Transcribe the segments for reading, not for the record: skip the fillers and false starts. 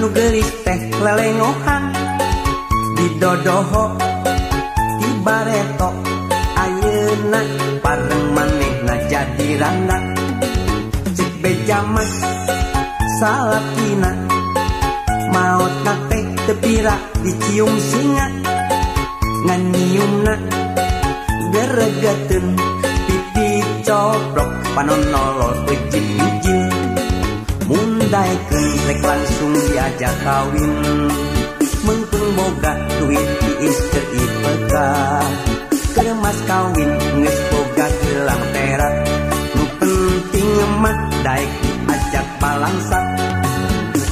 nu geulis teh lelengohan didodoho ti bareto ayeuna pareng manehna jadi randa. Cek beja mah salakina maotna teh teu pira dicium singa ngan nyiumna geregeteun pipi coplok panon nolol ujib bijil. Mun daekeun rek langsung diajak kawin meungpeung boga duit tiis keur IPK keur mas kawin geus boga gelang perak nu penting mah daek diajak balangsat.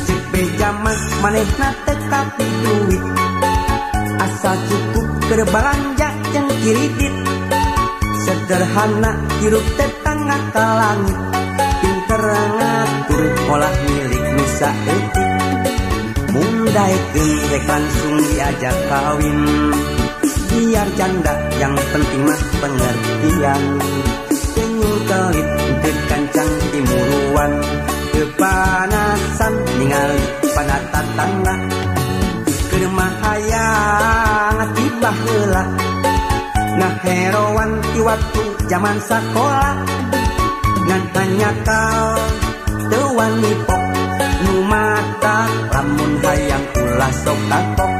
Cek beja mah manehna teu kapi duit asal cukup keur balanja jeung kiridit sederhana hirup tetangga ka langit pinter ngatur olah milik nu saeutik. Mun daekeun rek langsung diajak kawin biar janda yang penting mah pengertian. Senyum kelit teu kancang timuruan kepanasan ningali pada tatangga keur mah hayang tibah heula ngaheroan ti waktu jaman sakola ngan hanyakal teu wani pok nu mata lamun hayang ulah sok kapok.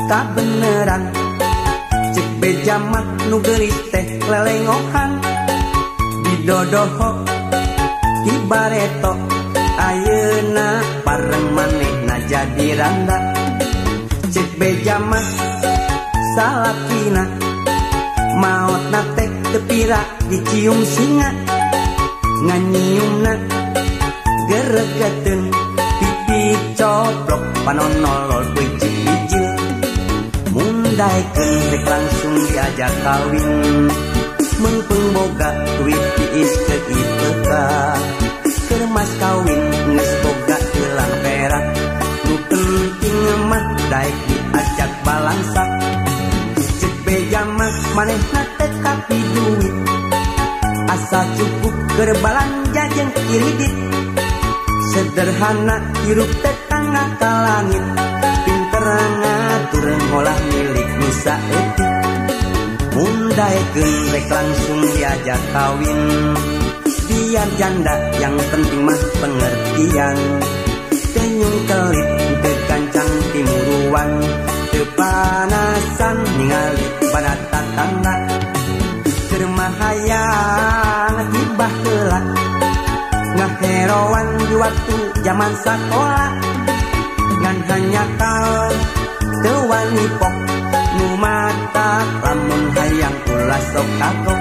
Kabeneran cek beja mah nu geulis teh lelengohan didodoho ti bareto ayeuna pareng manehna jadi randa. Cek beja mah salakina maotna teh teu pira dicium singa ngan nyiumna geregeteun pipi coplok panon nolol ujib bijil. Mun daekeun rek langsung diajak kawin meungpeung boga duit tiis keur IPK keur mas kawin geus boga gelang perak nu penting mah daek diajak balangsak. Cek beja mah manehna teu kapi duit asal cukup keur balanja jeung kiridit sederhana hirup tetangga ka langit pinter ngatur ngolah milik nu saeutik. Mun daekeun rek langsung diajak kawin biar janda yang penting mah pengertian. Senyum kelit teu kancang timuruan teu panasan ningali pada tatangga keur mah hayang tibah heula ngaheroan di waktu jaman sakola ngan hanyakal teu wani pok nu mata lamun hayang ulah sok kapok.